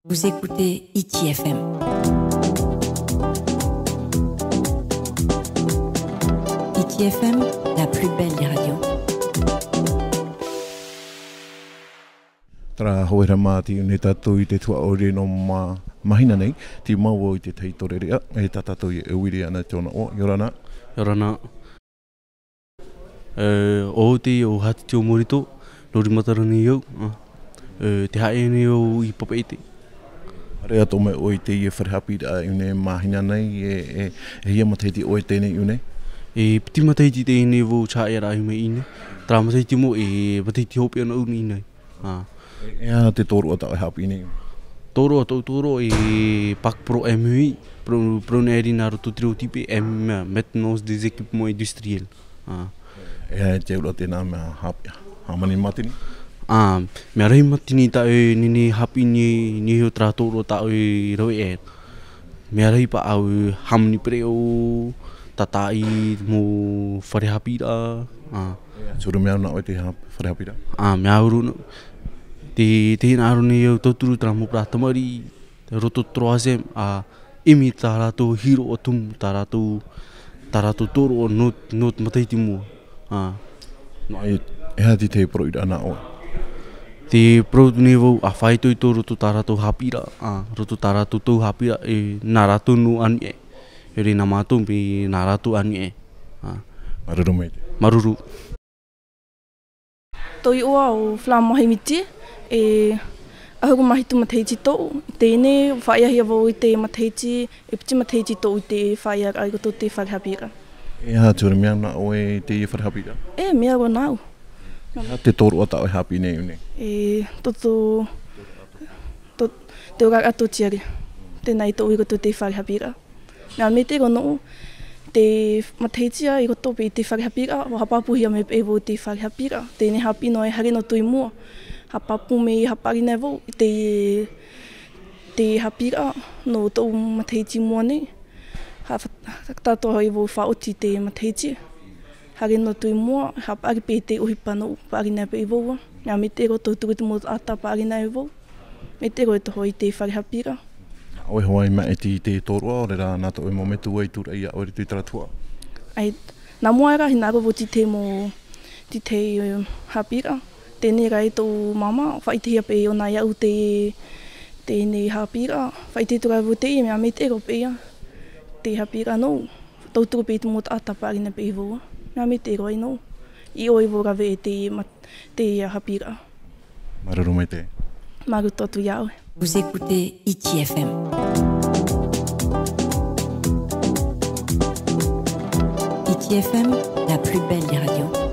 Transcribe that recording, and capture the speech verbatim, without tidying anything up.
Vous écoutez Hiti F M. Hiti F M, la plus belle des radios. Terā, haere mai te ʻiune tātou i te tuhaʻa ʻoire nō mā-, mahina nei, tei mua vau i te tahi taureʻareʻa, e tā tātou e uiri ana i tōna iʻoa, ʻia ora na. ʻIa ora na. E, ʻo au te iʻoa o Hatitio Morito, nō Rimatara nei au, ā. E, tē haere nei au i Papeʻete. ʻAreʻa atoʻa mai ʻoe i teie fare haʻapiʻiraʻa ʻiune mahina nei, e, e, e hia matahiti ʻoe i teie nei ʻiune? E piti matahiti teie nei vau haere mai ʻiune. Terā matahiti mau, e matahiti hopeʻa noa au i ʻō nei. Ā. E, e aha te tōroʻa tā ʻoe haʻapiʻi nei? Tōroʻa, tō-, tōroʻa e Bac Pro M E I, Pro-, Pro N R I nā roto i te reo tīpī M, Maintenance des équipements industriels. Ā. E aha te auraʻa tēnā mea haʻapiʻi, hāmani mātini? Ā, mea rahi mātini tā ʻoe e nehenehe e haʻapiʻi nei, nei iho terā tōroʻa tā ʻoe e rave aʻe. Mea rahi paʻi ʻoe e hāmani pereʻoʻo, tātaʻi mau fare haʻapiʻiraʻa, ā. E aha te huru mea nā ʻoe i te hā-, fare haʻapiʻiraʻa? Ā, mea huru nō. Te, te hinaʻaro nei au e tauturu terā mau parau tamariʻi, roto troisième, ā, ʻimi tā rātou hiroʻa tumu, tā rātou, tā rātou tōroʻa nō, nō te matahiti i mua. Ā. Nō, e, e aha te tahi parauʻiraʻa nā ʻoe? Tē parau atu nei vau, ʻa faʻaitoito roto tā rātou haʻapiʻiraʻa, ā, roto tā rātou tau haʻapiʻiraʻa, e, nā rātou noa ʻānui aʻe. E riro nā mātou, mea nā rātou ʻānui aʻe. Ā. Māuruuru maitaʻi. Māuruuru. Tōʻu iʻoa ʻo Flam Mahimiti, e ʻahuru mā hitu matahiti tōʻu, i teie nei, faʻaʻitehia vau i te matahiti, e piti matahiti tōʻu i te faʻaʻiteraʻa i roto i te fare haʻapiʻiraʻa. E aha te huru mea nā ʻoe i teie fare haʻapiʻiraʻa? E mea roa nā au. E aha te tōroʻa tā ʻoe e haʻapiʻi nei i ʻō nei? E, tō, tō, tō, te oraraʻa tōtiare. Tēnā i tōʻu i roto i te fare haʻapiʻiraʻa. Mea maitaʻi roa nōʻu, te matahiti ā i roto paʻi i te fare haʻapiʻiraʻa, ʻua haʻapāpūhia mai paʻi vau i te fare haʻapiʻiraʻa, teie nei haʻapiʻi noa e haere noa atu i mua. Haʻapāpū mai, haʻapaʻari nei vau i te, te haʻapiʻiraʻa nō tōʻu matahiti i mua nei. Haʻa-, haʻatātā hoʻi vau i faʻaoti i te matahiti. Haere noa atu i mua, haʻapaʻari paʻi i te ʻohipa nōʻu, paʻari nei paʻi vau ā. Mea maitaʻi roa, tauturu i te mau taʻata paʻari nei vau. Maitaʻi roa e tae hoʻi i te fare haʻapiʻiraʻa. ʻOe hoʻi e maʻiti i te tōroʻa, ʻaore rā nā tō ʻoe mau metua i tūraʻi iā ʻoe i roto i terā tuhaʻa? ʻAe, nā mua aʻe rā, hinaʻaro vau i te mau, i te, e, haʻapiʻiraʻa. Teie nei rā e tōʻu māmā, faʻaʻitehia paʻi ʻōna iāʻu te, teie nei haʻapiʻiraʻa. Faʻaʻite atu ra vau i teie, mea maitaʻi roa paʻi ā te haʻapiʻiraʻa nōʻu. Tauturu paʻi i te mau taʻata paʻari nei paʻi vau ā. Mea maitaʻi roa nōʻu. I ʻō i vau rave i te ma-, teie haʻapiʻiraʻa. Māuruuru maitaʻi. Māuruuru atoʻa atu iā ʻoe. Vous écoutez Hiti F M. Hiti F M, la plus belle des radios.